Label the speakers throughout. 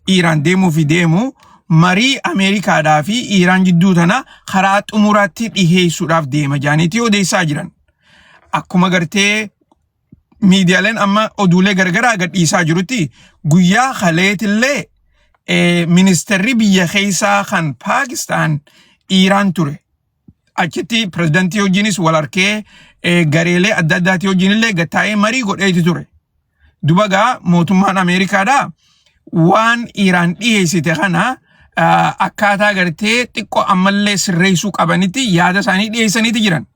Speaker 1: Iiraan deemuu fi deemu marii Ameerikaadhaa fi Iiraan jidduu tana karaa xumuraatti dhiheessuudhaaf deema jaaniitii odeessaa jiran. Akkuma gartee miidiyaaleen amma oduulee garagaraa gadhiisaa jirutti guyyaa kaleetillee ministeerri biyya keessaa kan Paakistaan Iiraan ture. Achitti pirezidantii wajjinis wal harkee gareelee adda addaatii wajjinillee gattaa'ee marii godheeti ture. Duba gaa mootummaan Ameerikaadhaa waan Iiraan dhiyeessite kana akkaataa gartee xiqqoo ammallee sirreessuu qabanitti yaada isaanii dhiyeessaniiti jiran.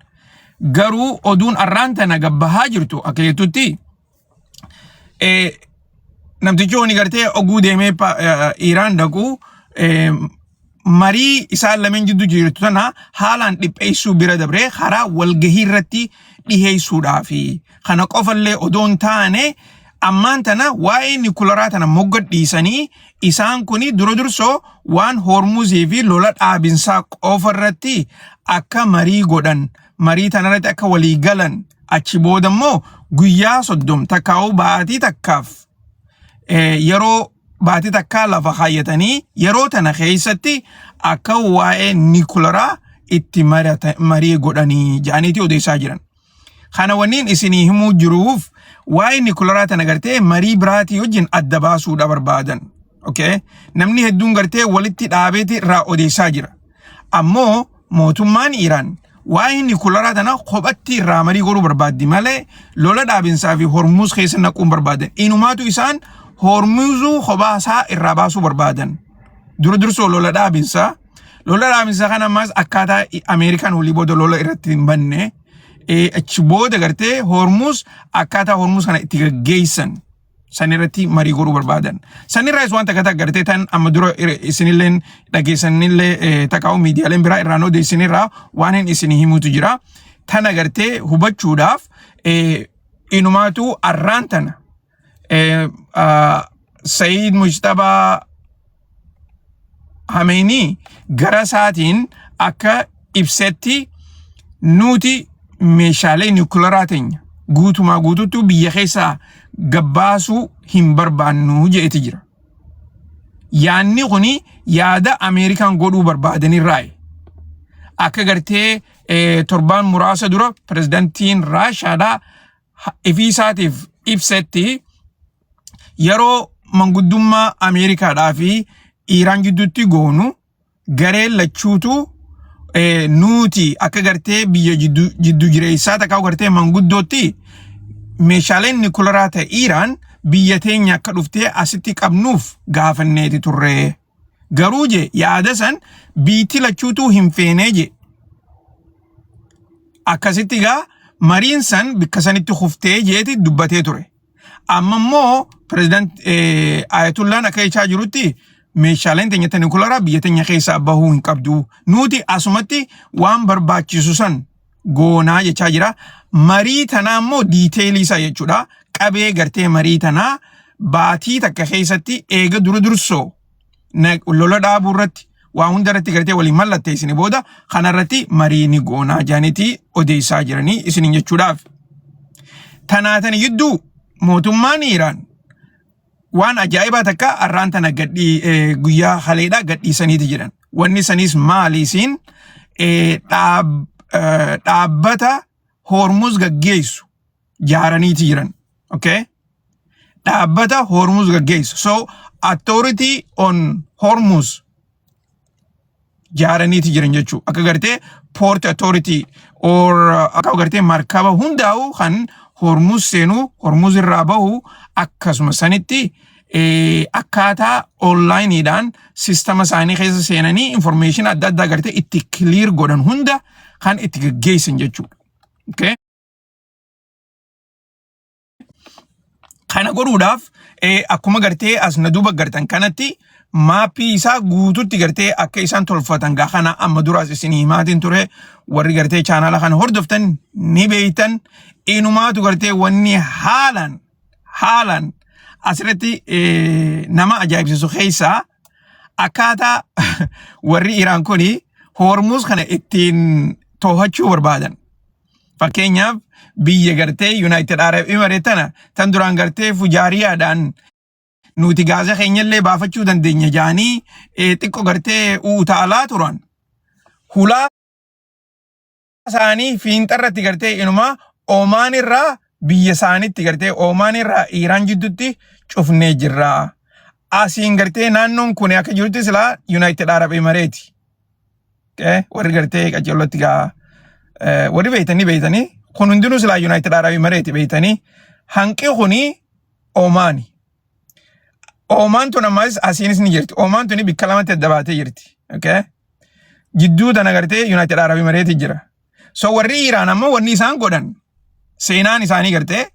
Speaker 1: Garuu oduun arraan tana gabbahaa jirtu akka jettutti namtichi wani gartee oguu deemee Iiraan dhaqu marii isaan lameen jidduu jirtu tana haalaan dhipheessuu bira dabree karaa walgahii irratti dhiheessuudhaafi kana qofallee odoo hin taane ammaan tana waa'ee nikularaa tana mogga dhiisanii isaan kuni dura dursoo waan Hormuzii fi lola dhaabinsaa qofa irratti akka marii godhan marii tana irratti akka walii galan achi booda immoo guyyaa 30 takkaa'uu baatii takkaaf yeroo baatii takkaa lafa kaayyatanii yeroo tana keessatti akka waa'ee nikularaa itti marii godhanii jedhaniiti odeessaa jiran. Kana wanniin isinii himuu jiruuf waa'ee nikularaa tana gartee marii biraatii wajjin adda baasuudha barbaadan. Okay? Namni hedduun gartee walitti dhaabeeti irraa odeessaa jira. Ammoo mootummaan Iiraan waa'ee nikularaa tana kophatti irraa marii godhuu barbaaddi malee lola dhaabinsaa fi Hormuuz keessa naquun barbaadan. Inumaatu isaan Hormuuzuu kophaa isaa irraa baasuu barbaadan. Dura dursoo lola dhaabinsaa. Lola dhaabinsaa kana ammas akkaataa Ameerikaan walii booda lola irratti hin banne achi booda gartee Hormuuz akkaataa Hormuuz kana itti gaggeessan san irratti marii godhuu barbaadan. San irraas waan takka takka gartee tan amma dura isinilleen dhageessanillee takkaa'u miidiyaaleen biraa irraan odeessinirraa waan hin isinii himuutu jira. Tana gartee hubachuudhaaf inumaatu arraan tana Sa'iid Mujtabaa Hameenii gara isaatiin akka ibsetti nuti meeshaalee niwukilaraa teenya guutumaa guututti biyya keessaa gabbaasuu hin barbaannu jedheeti jira. Yaanni kuni yaada Ameerikaan godhuu barbaadanirraayi. Akka gartee torbaan muraasa dura pirezidantiin Raashaadhaa ifii isaatiif ibsetti yeroo manguddummaa Ameerikaadhaa fi Iiraan gidduutti goonu gareen lachuutu nuuti akka gartee biyya jiddu jireessaa takka gartee manguddootti meeshaaleen nikularaa ta'e Iiraan biyya teenya akka dhuftee asitti qabnuuf gaafanneeti turre. Garuu je yaada san biitti lachuutuu hin feenee je. Akkasitti egaa mariin san bikka sanitti kuftee jeeti dubbatee ture. Amma immoo pireezidant Ayatullaan akka jechaa jirutti meeshaaleen teenya ta nikularaa biyya teenya keessaa bahuu hin qabdu. Nuti asumatti waan barbaachisu san goonaa jechaa jira. Marii tanaa immoo diiteelii isaa jechuudha. Qabee gartee marii tanaa baatii takka keessatti eega dura dursoo lola dhaabuu irratti waa hunda irratti gartee waliin mallatteessine booda kana irratti marii ni goonaa jaanitii odeessaa jiranii isiniin jechuudhaaf. Tanaatani gidduu mootummaan Iiraan waan ajaa'ibaa takka arraan tana gadhii guyyaa haleedhaa gadhiisaniiti jiran. Wanni saniis maali isiin dhaabbata Hormuz gaggeessu jaaraniiti jiran. Okay? Dhaabbata Hormuz gaggeessu. So authority on Hormuz jaaraniiti jiran jechuudha. Akka gartee port authority or akka gartee markaba hundaa'u kan Hormuz seenu Hormuz irraa bahu akkasuma sanitti akkaataa onlaayiniidhaan sistama isaanii keessa seenanii information adda addaa gartee itti clear godhan hunda kan itti gaggeessan jechuudha. Okay? Kana godhuudhaaf akkuma gartee as na duuba gartan kanatti maappii isaa guututti gartee akka isaan tolfatan gaa kana amma duraas isin himaatiin ture warri gartee chaanaala kana hordoftan ni beeytan inumaatu gartee wanni haalaan haalaan asirratti nama ajaa'ibsiisu keessaa akkaataa warri Iraan kuni Hormuz kana ittiin to'achuu barbaadan. Fakkeenyaaf biyya gartee United Arab Emirates tana tan duraan gartee fujaariyaadhaan Nuti gaaza keenyallee baafachuu dandeenya jaanii xiqqo gartee utaalaa turan. Hulaa isaanii fiinxarratti gartee inumaa Oomaan irraa biyya isaaniitti gartee Oomaan irraa Iiraan jidduutti cufnee jirra. Asiin gartee naannoon kun akka jirutti silaa Yuunaayitid Arab Emireeti. Warri gartee qajeellotti gaa warri beeytanii beeytanii kun hundinuu silaa Yuunaayitid Arab Emireeti beeytanii hanqi kuni Oomaani. Oomaan tun ammas asiinis ni jirti. Oomaan tuni bikka lamatti adda baatee jirti. Okay? Jidduu tana gartee Yuunaayitid Arab Emireeti jira. So warri Iiraan ammoo wanni isaan godhan seenaan isaanii gartee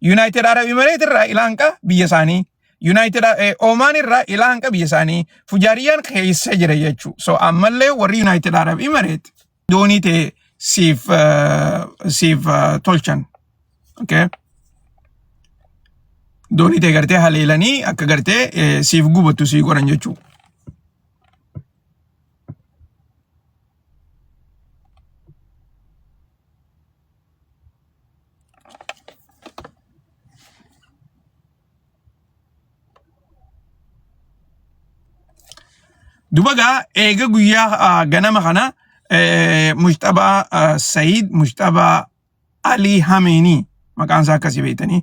Speaker 1: Yuunaayitid Arab Emireet irraa ilaanqa biyya isaanii Yuunaayitid Oomaan irraa ilaanqa biyya isaanii Fujaariyaan keessa jira jechuudha. So ammallee warri Yuunaayitid Arab Emireet doonii ta'e siif tolchan. Okay? Doonii ta'e gartee haleelanii akka gartee siif gubattu sii godhan jechuudha. Duba gaa eega guyyaa ganama kana Mujtabaa Sayid Mujtabaa Alii Hameenii maqaan isaa akkasii beektanii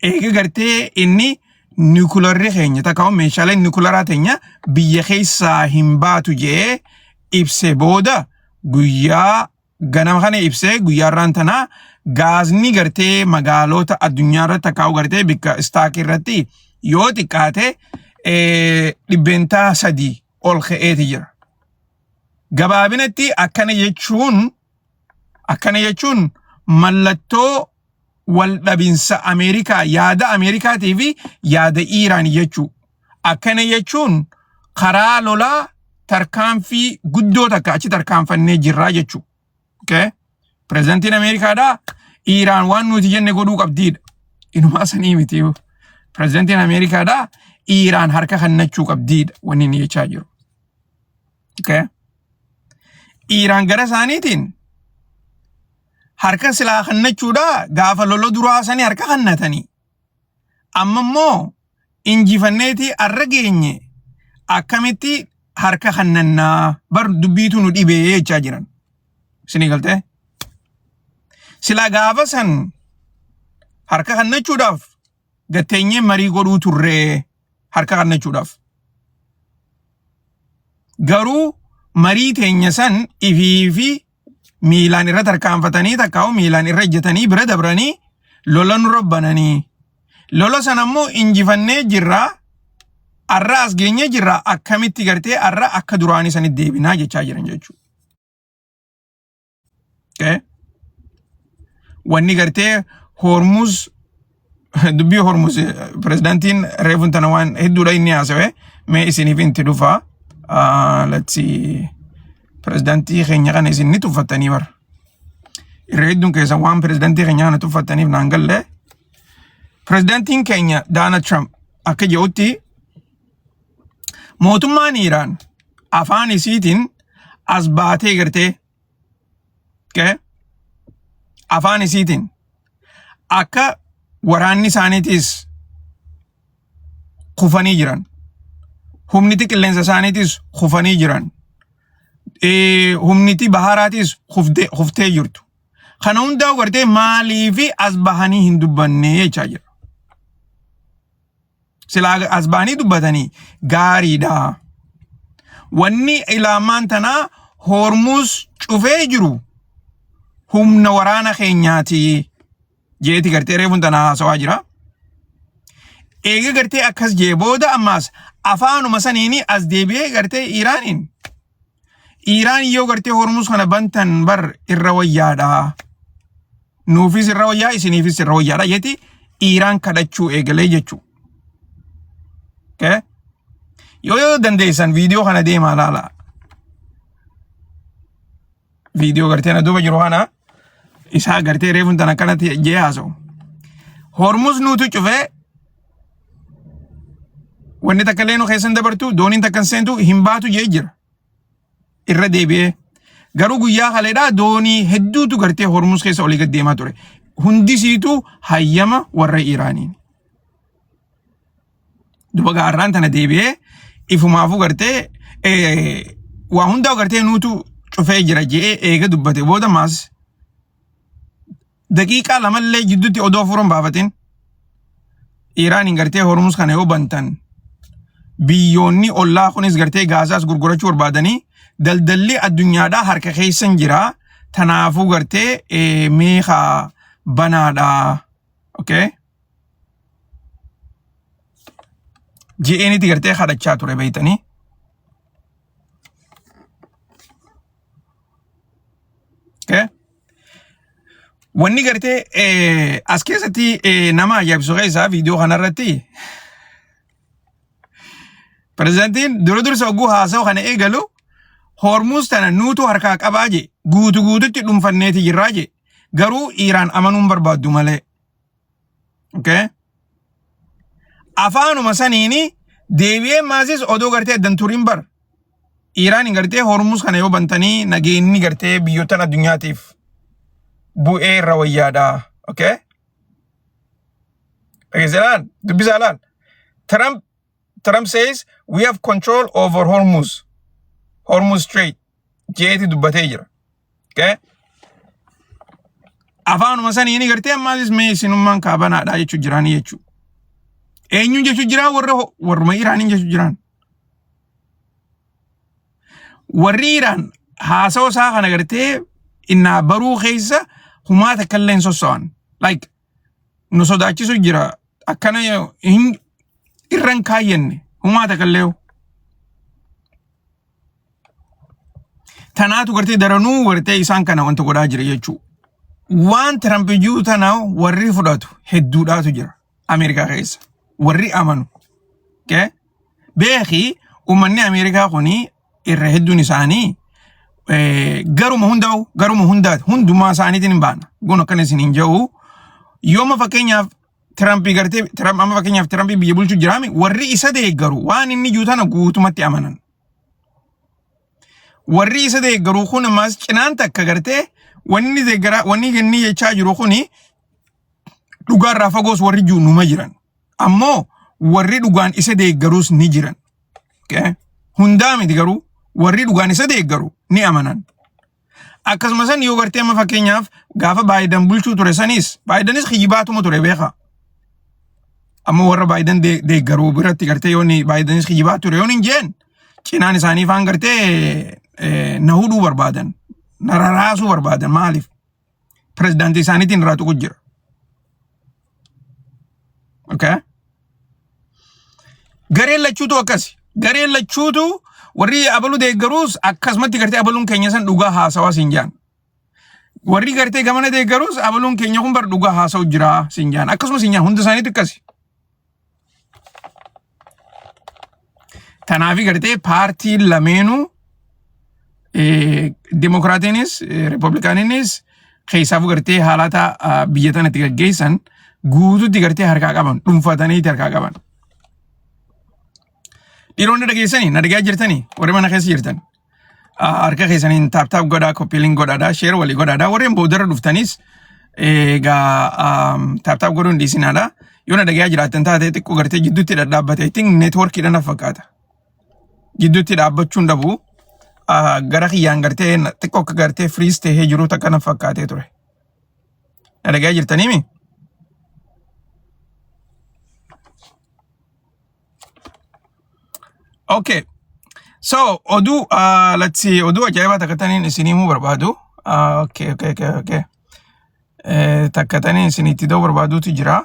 Speaker 1: eega gartee inni nikularri keenya takka meeshaaleen nikularaa teenya biyya keessaa hin baatu jedhee ibse booda guyyaa ganama kana ibsee guyyaa irraan tanaa gaazni gartee magaalota addunyaa irratti takkaa'u gartee bikka istaakii irratti yoo xiqqaate 3% ol ka'eeti jira. Gabaabinatti akkana jechuun mallattoo wal dhabinsa Ameerikaa yaada Ameerikaatii fi yaada Iiraan jechuu. Akkana jechuun karaa lolaa tarkaanfii guddoo takka achi tarkaanfannee jirraa jechuu. Okay? Pireezidantiin Ameerikaadhaa Iiraan waan nuti jenne godhuu qabdiidha. Inumaa sanii miti. Pireezidantiin Ameerikaadhaa Iiraan harka kennachuu qabdiidha wanni inni jechaa jiru. Okay? Iiraan gara isaaniitiin harka silaa kennachuudha gaafa lola duraa sanii harka kennatanii. Amma immoo injifanneeti arra geenye akkamitti harka kennannaa bar dubbiitu nu dhibee jechaa jiran. Isinii galtee? Silaa gaafa san harka kennachuudhaaf gatteenyee marii godhuu turree harka kennachuudhaaf. Garuu marii teenya san ifii fi miilaan irra tarkaanfatanii takkaa'u miilaan irra ejjetanii bira dabranii lola nurra bananii. Lola sana immoo injifannee jirraa arra as geenyee jirraa akkamitti gartee arra akka duraanii sanitti deebinaa jechaa jiran jechuudha. Okay? Wanni gartee Hormuz dubbii Hormuz pirezidaantiin reefuun tana waan hedduudha inni haasawe mee isiniif inti dhufa. Let's see. Pirezidaantii keenya kana isin ni tuffattanii bara. Irra hedduun keessan waan pirezidaantii keenya kana tuffattaniif naan galle. Pirezidaantiin keenya Donald Trump akka jedhutti mootummaan Iiraan afaan isiitiin as baatee gartee okay, afaan isiitiin akka waraanni isaaniitis kufanii jiran humniti qilleensa isaaniitis kufanii jiran humniti baharaatis kuftee jirtu. Kana hundaa gartee maaliifi as bahanii hin dubbanne jechaa jira. Silaa as bahanii dubbatanii gaariidha. Wanni ilaamaan tanaa Hormuz cufee jiru humna waraana keenyaati jeeti gartee reefuun tanaa haasawaa jira. Eega gartee akkas jee booda ammaas afaanuma saniini as deebi'ee gartee Iiraaniin Iiraan yoo gartee Hormuz kana bantan bar irra wayyaadha. Nuufis irra wayyaa isiniifis irra wayyaadha jeeti Iiraan kadhachuu eegalee jechuudha. Okay? Yoo dandeessan viidiyoo kana deemaa laala. Viidiyoo gartee na duuba jiru kana isaa gartee reefuun tana akkanatti jee haasa'u. Hormuz nuutu cufee wanni takka illee nu keessan dabartu dooniin takka hin seentu hin baatu jee jira. Irra deebi'ee. Garuu guyyaa kaleedhaa doonii hedduutu gartee Hormuz keessa olii gad deemaa ture. Hundisiitu hayyama warra Iiraaniin. Duba gaarraan tana deebi'ee ifumaafuu gartee waa hundaa gartee nuutu cufee jira je'ee eega dubbate booda maas daqiiqaa lamallee jidduutti odoo hafuura hin baafatin Iiraaniin gartee Hormuz kana yoo bantan biyyoonni ollaa kunis gartee Gaazaas gurgurachuu barbaadanii daldalli addunyaadhaa harka keessan jira. Tanaafuu gartee meeqa banaadha. Okay. Je'eenitti gartee kadhachaa ture beeytanii. Okay. Wanni gartee as keessatti nama ajaa'ibsu keessaa viidiyoo kanarratti pirezidaantiin dura dursa oguu haasa'u kana eegalu Hormuuz tana nuutu harkaa qabaa je guutu guututti dhuunfanneeti jirraa je garuu Iiraan amanuun barbaaddu malee. Okay? Afaanuma saniini deebi'ee maasis odoo gartee addan turiin bar. Iiraan gartee Hormuz kana yoo bantanii nageenyi gartee biyyoottan addunyaatiif bu'ee irra wayyaadha. Okay? Dhageessee laal dubbisaa laal. Trump says we have control over Hormuz. Hormuz Strait jeeti dubbatee jira. Okay? Afaanuma saniini gartee ammaasis mee isinummaan kaabanaadha jechuu jiraanii jechuu. Eenyuun jechuu jiraan warra warruma Iraaniin jechuu jiraan. Warri Iraan haasawa isaa kana gartee innaa baruu keessa humaa takka illee hin sosso'an. Like nu sodaachisu jira akkana hin irra hin kaayyanne humaa takka illee. Tanaatu gartee daranuu gartee isaan kana wanta godhaa jira jechuudha. Waan Tiramp jiru tana warri fudhatu hedduudhaatu jira Ameerikaa keessa. Warri amanu. Okay? Beeki uummanni Ameerikaa kuni irra hedduun isaanii garuma hundaa'u garuma hundaati hundumaa isaaniitiin hin baana. Kun akkana isin hin jedhu. Yooma fakkeenyaaf Tirampii gartee Tiramp amma fakkeenyaaf Tirampii biyya bulchu jiraami warri isa deeggaru waan inni jiru tana guutumatti amanan. Warri isa deeggaru kun ammas cinaan takka gartee wanni deeggaraa wanni inni jechaa jiru kuni dhugaarraa fagoos warri jiru numa jiran. Ammoo warri dhugaan isa deeggaruus ni jiran. Okay? Hundaa miti garuu warri dhugaan isa deeggaru ni amanan. Akkasuma san yoo gartee amma fakkeenyaaf gaafa Baayidan bulchuu ture sanis Baayidanis kijibaatuma ture beekaa. Amma warra Baayidan deeggaruu biratti gartee yoo inni Baayidanis kijibaa ture yoo hin jeen cinaan isaanii faan gartee na hudhuu barbaadan na raraasuu barbaadan maaliif pirezidaantii isaaniitiin irraa tuqu jira. Okay? Gareen lachuutu akkasi. Gareen lachuutu warri abaluu deeggaruus akkasumatti gartee abaluun keenya san dhugaa haasawaa siin jaan. Warri gartee gamana deeggaruus abaluun keenya kun bar dhugaa haasa'u jira siin jaan. Akkasuma siin jaan hunda isaaniitu akkasi. Tanaafi gartee paartiin lameenuu Dimokiraatiinis Riippablikaaniinis keessaafuu gartee haalata biyya tanatti gaggeessan guututti gartee harkaa qaban dhuunfataniiti harkaa qaban. Dhiironni dhageessanii na dhagaa jirtanii warri mana keessa jirtan harka keessaniin taap taap godhaa koppiiliin godhaadhaa sheer walii godhaadhaa warreen boodarra dhuftanis egaa taap taap godhuun dhiisinaadha. Yoo na dhagaa jiraattan taate xiqqoo gartee jidduutti dhadhaabbate I think neetwoorkiidhaan na fakkaata. Jidduutti dhaabbachuun dhabu gara kiyyaan gartee xiqqoo akka gartee firiis ta'ee jiru takka na fakkaatee ture. Na dhagaa jirtaniimi? Okay. So, oduu, let's see, oduu ajaa'ibaa takka taniin isinii himuu barbaadu. Okay. Takka taniin isinitti da'uu barbaaduutu jira.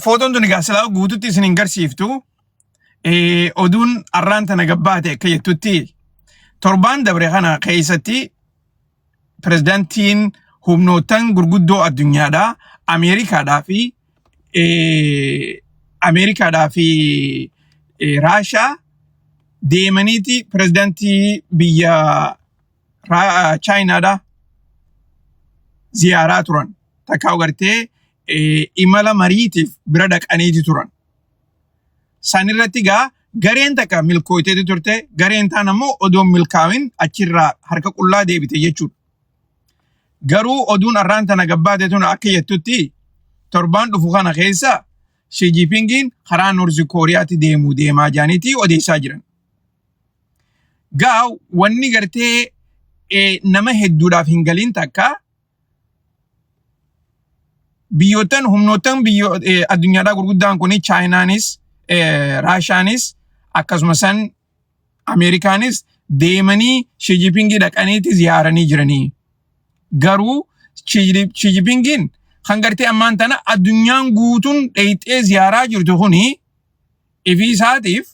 Speaker 1: Footoon tun egaa silaa guututti isin hin garsiiftu. Oduun arraan tana gabbaate akka jettutti torbaan dabre kana keessatti pirezidaantiin humnoottan gurguddoo addunyaadhaa Ameerikaadhaa fi Ameerikaadhaa fi Raashaa deemaniiti pirezidaantii biyya Chaayinaadhaa ziyaaraa turan. Takkaa gartee imala mariitiif bira dhaqaniiti turan. San irratti gaa gareen takka milkooyteeti turte, gareen taan ammoo odoo hin milkaa'in achirraa harka qullaa deebite jechuudha. Garuu oduun arraan tana gabbaate tun akka jettutti torbaan dhufu kana keessa Xi Jinpingiin karaa Noorzi Kooriyaatti deemuu deemaa jaaniitii odeessaa jiran. Gaa wanni gartee nama hedduudhaaf hin galiin takka biyyoottan humnoottan biyyo addunyaadhaa gurguddaan kun Chaayinaanis Raashaanis akkasuma san Ameerikaanis deemanii Xi Jinpingii dhaqaniiti ziyaaranii jiranii. Garuu Xi Jinpingiin kan gartee ammaan tana addunyaan guutuun dheeyxee ziyaaraa jirtu kuni ifii isaatiif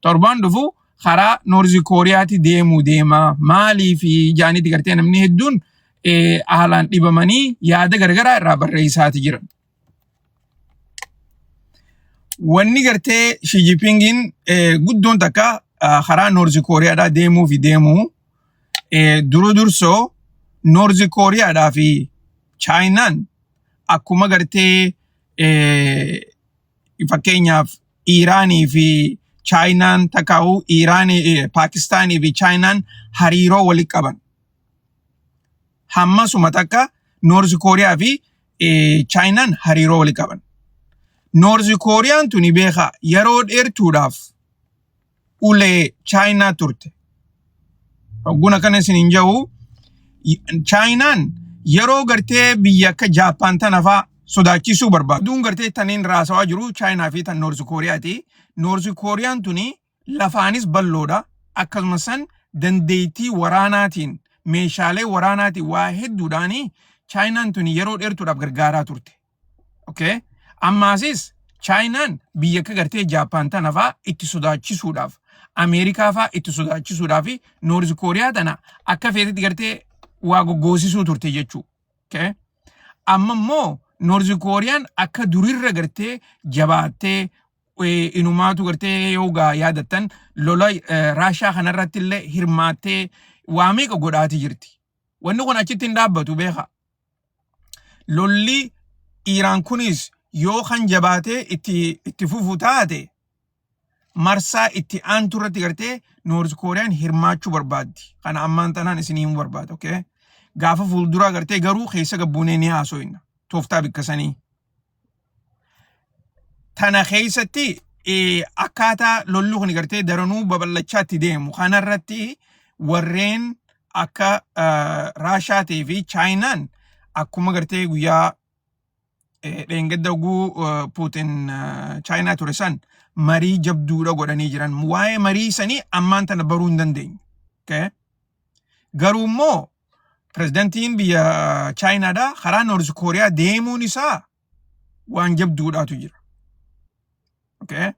Speaker 1: torbaan dhufu karaa Noorzi Kooriyaatti deemuu deema. Maaliif jaaniiti gartee namni hedduun haalaan dhibamanii yaada garagaraa irraa barreessaati jiran. Wanni gartee Xi Jinpingiin guddoon takka karaa Noorzi Kooriyaadhaa deemuu fi deemuu dura dursoo Noorzi Kooriyaadhaa fi Chaayinaan akkuma gartee fakkeenyaaf Iiraanii fi Chaayinaan takkaa'uu Iiraanii Paakistaanii fi Chaayinaan hariiroo walitti qaban. Hammasuma takka Noorzi Kooriyaa fi Chaayinaan hariiroo walitti qaban. Noorzi Kooriyaan tuni beekaa yeroo dheertuudhaaf ulee Chaayinaa turte. Hogguun akkana isin hin jedhu Chaayinaan yeroo gartee biyya akka Jaappaan tana faa sodaachisuu barbaadu. Oduun gartee taniin raasawaa jiru Chaayinaa fi tan Noorzi Kooriyaati. Noorzi Kooriyaan tuni lafaanis bal'oodha. Akkasuma san dandeettii waraanaatiin meeshaalee waraanaatiin waa hedduudhaani Chaayinaan tuni yeroo dheertuudhaaf gargaaraa turte. Okay? Ammaasis Chaayinaan biyya akka gartee Jaappaan tana faa itti sodaachisuudhaaf Ameerikaa faa itti sodaachisuudhaaf Noorzi Kooriyaa tana akka feetetti gartee waa goggoosisuu turte jechuu. Okay? Amma immoo Noorzi Kooriyaan akka durirra gartee jabaattee inumaatu gartee yoo gaa yaadattan lola Raashaa kanarratti illee hirmaattee waa meeqa godhaati jirti. Wanni kun achitti hin dhaabbatu beekaa. Lolli Iiraan kunis yoo kan jabaatee itti fufu taate marsaa itti aantu irratti gartee Noorz Kooriyaan hirmaachuu barbaaddi. Kana ammaan tanaan isinii himuu barbaada. Okay? Gaafa fuulduraa gartee garuu keessa gabbuunee ni haasoyna. Tooftaa bikkasanii. Tana keessatti akkaataa lolli kun gartee daranuu babal'achaa itti deemu kanarratti warreen akka Raashaatii fi Chaayinaan akkuma gartee guyyaa dheengadda oguu Puutin Chaayinaa ture san marii jabduudha godhanii jiran. Waa'ee marii sanii ammaan tana baruu hin dandeenyu. Okay? Garuu immoo pirezidantiin biyya Chaayinaadhaa karaa Noorz Kooriyaa deemuun isaa waan jabduudhaatu jira. Okay?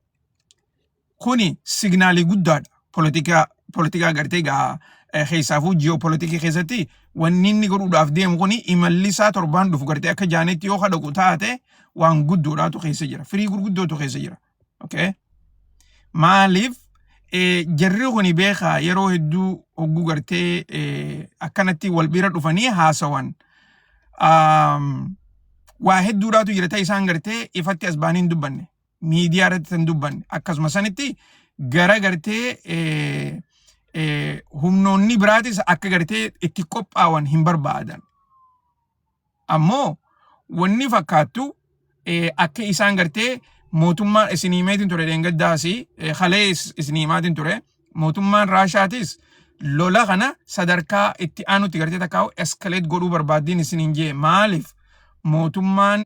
Speaker 1: Kuni signaalii guddaadha. Poolitikaa gartee gaa keessaafuu ji'oopolitikii keessatti wanni inni godhuudhaaf deemu kuni imalli isaa torbaan dhufu gartee akka jaanetti yoo kadhaqu taate waan guddoodhaatu keessa jira. Firii gurguddootu keessa jira. Okay? Maaliif jarri kuni beekaa yeroo hedduu hogguu gartee akkanatti wal bira dhufanii haasawan. Waa hedduudhaatu jira ta'e isaan gartee ifatti as baanii hin dubbanne. Miidiyaa irratti hin dubbanne. Akkasuma sanitti gara gartee humnoonni biraatis akka gartee itti qophaawan hin barbaadan. Ammoo wanni fakkaattu akka isaan gartee mootummaan isin himeetiin ture dheengaddaas kalee isin himaatiin ture mootummaan Raashaatis lola kana sadarkaa itti aanutti gartee takkaa'u escalate godhuu barbaaddiin isin hin jee maaliif mootummaan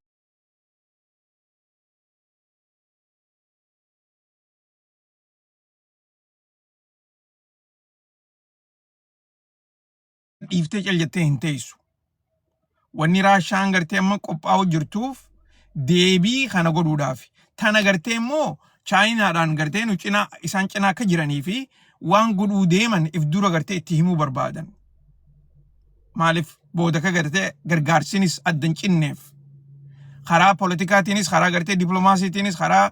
Speaker 1: dhiiftee cal jettee hin teessu. Wanni Raashaan gartee amma qophaa'u jirtuuf deebii kana godhuudhaaf. Tana gartee immoo Chaayinaadhaan gartee nu cinaa isaan cinaa akka jiranii fi waan godhuu deeman if dura gartee itti himuu barbaadan. Maaliif booda akka gartee gargaarsinis adda hin cinneef. Karaa poolitikaatiinis karaa gartee dippiloomaasiitiinis karaa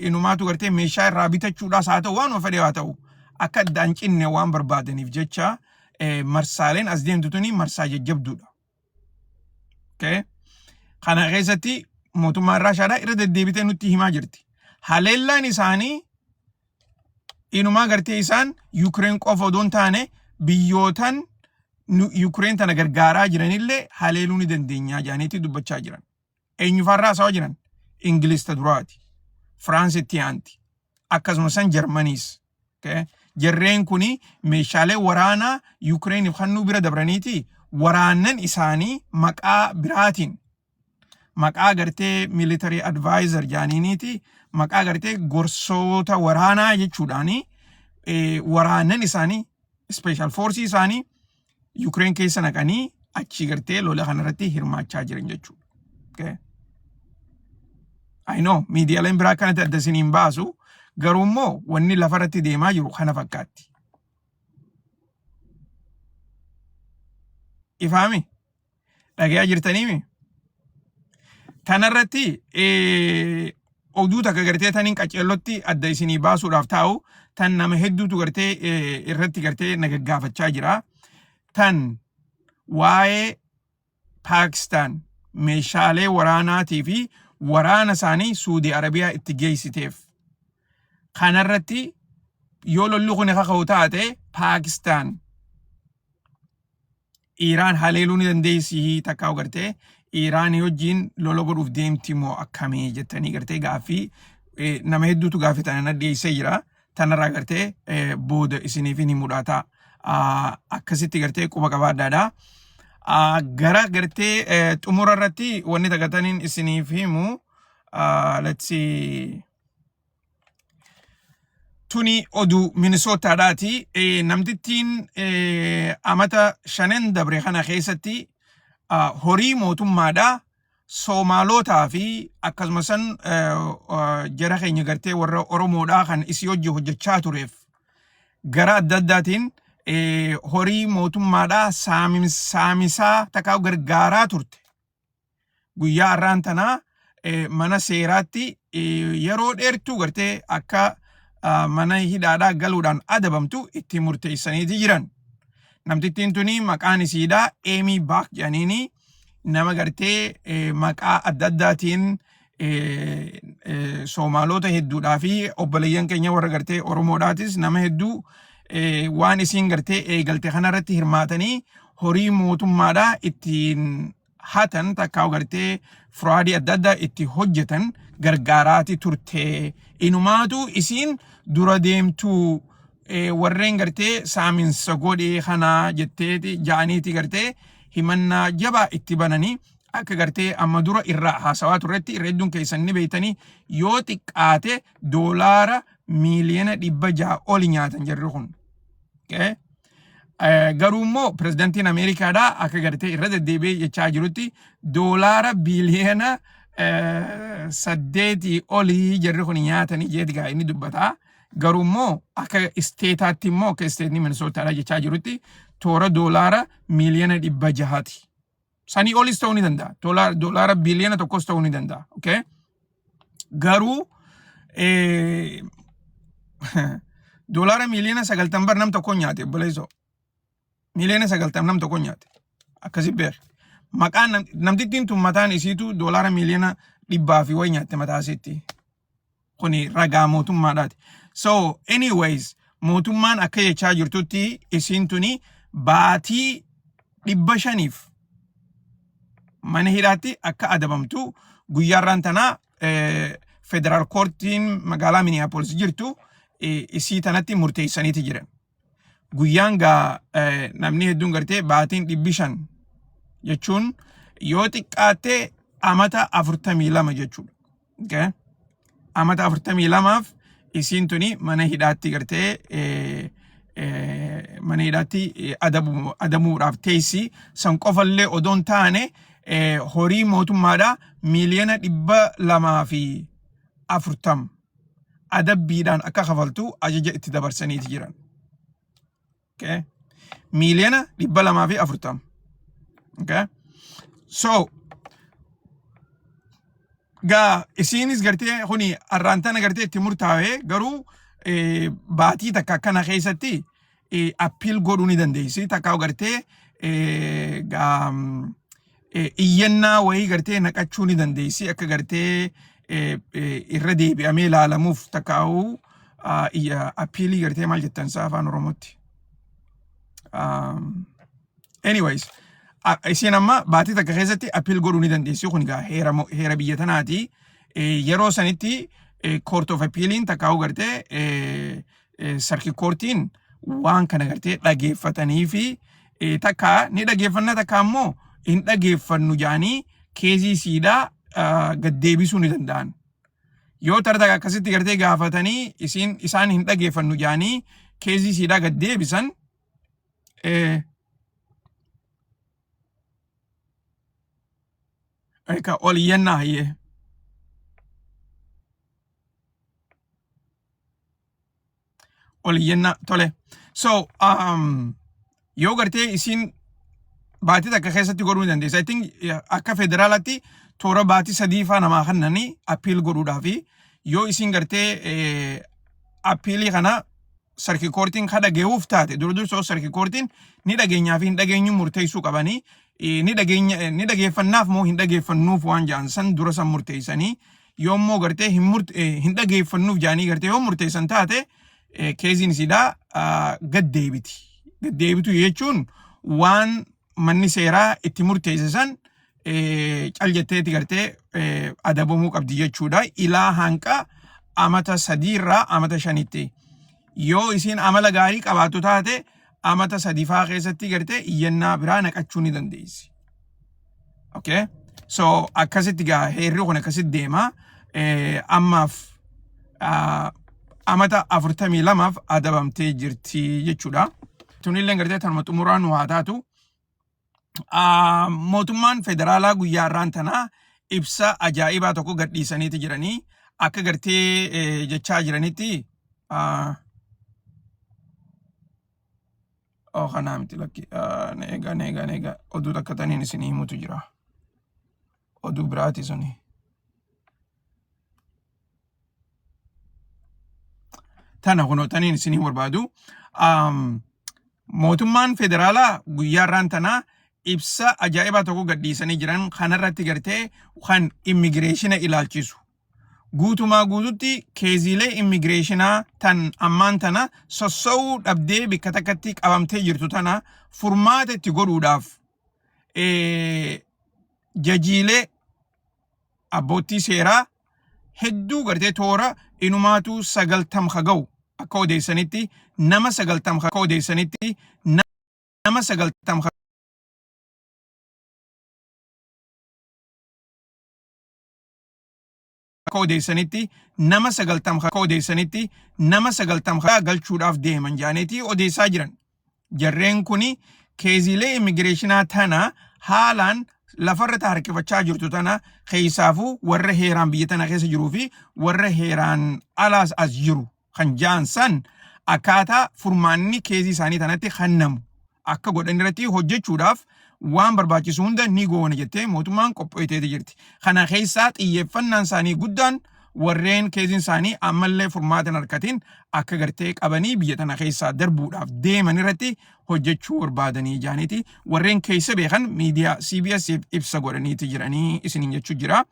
Speaker 1: inumaatu gartee meeshaa irraa bitachuudhaas haa ta'u waanuma fedhe haa ta'u akka addaan cinne waan barbaadaniif jecha marsaaleen as deemtu tuni marsaa jajjabduudha. Okay? Kana keessatti mootummaan Raashaadhaa irra deddeebitee nutti himaa jirti. Haleellaan isaanii inumaa gartee isaan Yukireen qofa odoo hin taane biyyootan Yukireen tana gargaaraa jiranillee haleeluu ni dandeenyaa jedhaniiti dubbachaa jiran. Eenyufaarraa haasawaa jiran? Ingiliz ta duraati. Firaans itti aanti. Akkasuma san Jarmaniis. Okay? Jarreen kuni meeshaalee waraanaa Yukireeniif kennuu bira dabraniiti waraannan isaanii maqaa biraatiin maqaa gartee military advisor jaaniiniiti maqaa gartee gorsoota waraanaa jechuudhaani waraannan isaanii special force isaanii Yukireen keessa naqanii achii gartee lola kanarratti hirmaachaa jiran jechuudha. Okay. I know miidiyaaleen biraa kanatti adda isiniin baasu garuu immoo wanni lafarratti deemaa jiru kana fakkaatti. Ifaami? Dhagayaa jirtaniimi? Tanarratti oduu takka gartee taniin qaceellotti adda isinii baasuudhaaf taa'u tan nama hedduutu gartee irratti gartee na gaggaafachaa jira. Tan waa'ee Paakistaan meeshaalee waraanaatii fi waraana isaanii Suudii Arabiyaa itti geessiteef. Kanarratti yoo lolli kun kaka'u taate Paakistaan Iiraan haleeluu ni dandeessi takkaa gartee Iiraanii wajjin lola godhuuf deemti moo akkamii jettanii gartee gaaffii nama hedduutu gaaffii tana na dhiyeessee jira. Tanarraa gartee booda isiniif ni mudhata. Akkasitti gartee quba qabaadhaadha. Gara gartee xumura irratti wanni tagataniin isiniif himu let's see. Tuni oduu Minisootaadhaati. Namtittiin amata shanan dabre kana keessatti horii mootummaadhaa Soomaalootaa fi akkasuma san jara keenya gartee warra Oromoodhaa kan isii hojii hojjechaa tureef gara adda addaatiin horii mootummaadhaa saamisaa takkaa gargaaraa turte. Guyyaa har'aan tanaa mana seeraatti yeroo dheertuu gartee akka mana hidhaadhaa galuudhaan adabamtu itti murteessaniiti jiran. Namtittiin tuni maqaan isiidhaa Eemii Baak jedhaniini nama gartee maqaa adda addaatiin Soomaalota hedduudhaa fi obboleeyyan keenya warra gartee Oromoodhaatis nama hedduu waan isiin gartee eegalte kanarratti hirmaatanii horii mootummaadhaa ittiin hatan takkaa gartee firaadii adda addaa itti hojjetan gargaaraati turte. Inumaatu isiin dura deemtuu warreen gartee saaminsa godhee kanaa jetteeti ja'aniiti gartee himannaa jabaa itti bananii akka gartee amma dura irraa haasawaa turretti irra hedduun keessan ni beektanii yoo xiqqaate doolaara miiliyoona 600 oli nyaatan jarri kun. Okay? Garuu immoo pirezidantiin Ameerikaadhaa akka gartee irra deddeebi'ee jechaa jirutti doolaara biiliyoona 8 olii jarri kun nyaatanii jeeti gaa inni dubbataa. Garuu immoo akka isteetaatti immoo akka isteetni Minisootaadhaa jechaa jirutti toora doolaara miiliyoona 600ti. Sanii olis ta'uu ni danda'a. Doolaara biiliyoona tokkos ta'uu ni danda'a. Okay? Garuu doolaara miiliyoona 90 bar nam tokko nyaate obboleessoo. Miiliyoona 90 nam tokko nyaate. Akkasi beer. Maqaan namtittiin tun mataan isiitu doolaara miiliyoona dhibbaa fi wayi nyaatte mataa isiitti. Kuni ragaa mootummaadhaati. So anyways mootummaan akka jechaa jirtutti isiin tuni baatii 500f mana hidhaatti akka adabamtu guyyaarraan tanaa federaal koortiin magaalaa Minneapolis jirtu isii tanatti murteessaniiti jiran. Guyyaan gaa namni hedduun gartee baatiin 500 jechuun yoo xiqqaatte amata 42 jechuudha. Okay? Amata 42f isiin tuni mana hidhaatti gartee mana hidhaatti adabuudhaaf teessi san qofallee odoo hin taane horii mootummaadhaa miiliyoona 240 adabbiidhaan akka kafaltu ajaja itti dabarsaniiti jiran. Okay? Miiliyoona 240. Okay? So, gaa isiinis gartee kuni arraan tana gartee itti murtaa'e garuu baatii takka akkana keessatti appeal godhuu ni dandeessi. Takka gartee gaa iyyannaa wayii gartee naqachuu ni dandeessi akka gartee irra deebi'amee ilaalamuuf takkaa'uu appealii gartee maal jettan isaa afaan Oromootti. Anyways, isiin amma baatii takka keessatti appeal godhuu ni dandeessi. Kun egaa heera heera biyya tanaati. Yeroo sanitti court of appealiin takkaa'uu gartee sarki koortiin waan kana gartee dhageeffatanii fi takka ni dhageeffanna takka ammoo hin dhageeffannu jedhanii keezii siidhaa gad deebisuu ni danda'an. Yoo tara takka akkasitti gartee gaafatanii isiin isaan hin dhageeffannu jedhanii keezii siidhaa gad deebisan ka ol iyyannaa hayyee. Ol iyyannaa tole. So yoo gartee isiin baatii takka keessatti godhuu ni dandeessa. I think akka federaalaatti toora baatii 3 faa namaa kennanii appeal godhuudhaafi yoo isiin gartee appealii kana sarki koortiin ka dhageewuuf taate dura dursoo sarki koortiin ni dhageenyaa fi hin dhageenyu murteessuu qabanii ni dhageenya ni dhageeffannaaf moo hin dhageeffannuuf waan jedhan san dura san murteessanii yoo immoo gartee hin murt hin dhageeffannuuf jedhanii gartee yoo murteessan taate keeziin isiidhaa gad deebiti. Gad deebitu jechuun waan manni seeraa itti murteesse san cal jetteeti gartee adabamuu qabdi jechuudha. Ilaa hanqa amata 3rraa amata 5tti. Yoo isiin amala gaarii qabaattu taate amata 3 faa keessatti gartee iyyannaa biraa naqachuu ni dandeessi. Okay? So akkasitti gaa heerri kun akkasitti deema. Ammaaf amata 42f adabamtee jirti jechuudha. Tunillee gartee tanuma xumuraa nu haa taatu. Mootummaan federaalaa guyyaa har'aan tanaa ibsa ajaa'ibaa tokko gadhiisaniiti jiranii akka gartee jechaa jiranitti oh kanaa miti lakki na eegaa na eegaa na eegaa oduu takka taniin isinii himutu jira oduu biraati suni. Tana kunoo taniin isinii barbaadu. Mootummaan federaalaa guyyaa irraan tanaa ibsa ajaa'ibaa tokko gadhiisanii jiran kanarratti gartee kan immigireeshina ilaalchisu. Guutumaa guututti keeziilee immigireeshinaa tan ammaan tana sossa'uu dhabdee bikka takkatti qabamtee jirtu tana furmaata itti godhuudhaaf jajiilee abboottii seeraa hedduu gartee toora inumaatuu 90 ka ga'u akka odeessanitti nama 90 akka odeessanitti nama 90 akka odeessanitti nama 90 akka odeessanitti nama 90 ka galchuudhaaf deeman jaaneetii odeessaa jiran. Jarreen kuni keeziilee immigireeshinaa tana haalaan lafarra harkifachaa jirtu tana keessaafuu warra heeraan biyya tana keessa jiruu fi warra heeraan alaas as jiru kan ja'an san akkaataa furmaanni keezii isaanii tanatti kennamu akka godhan irratti hojjechuudhaaf waan barbaachisu hunda ni goona jettee mootummaan qopheessiteeti jirti. Kana keessaa xiyyeeffannaan isaanii guddaan warreen keeziin isaanii ammallee furmaata hin argatin akka gartee qabanii biyya tana keessaa darbuudhaaf deeman irratti hojjechuu barbaadanii jaaniiti. Warreen keessa beekan miidiyaa CBS ibsa godhaniiti jiranii isiniin jechuu jira.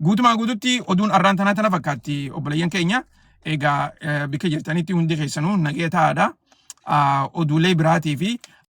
Speaker 1: Guutumaa guututti oduun arraan tanaa tana fakkaatti obboleeyyan keenya. Egaa bikka jirtanitti hundi keessanuu nagee ta'aadha. Oduulee biraatii fi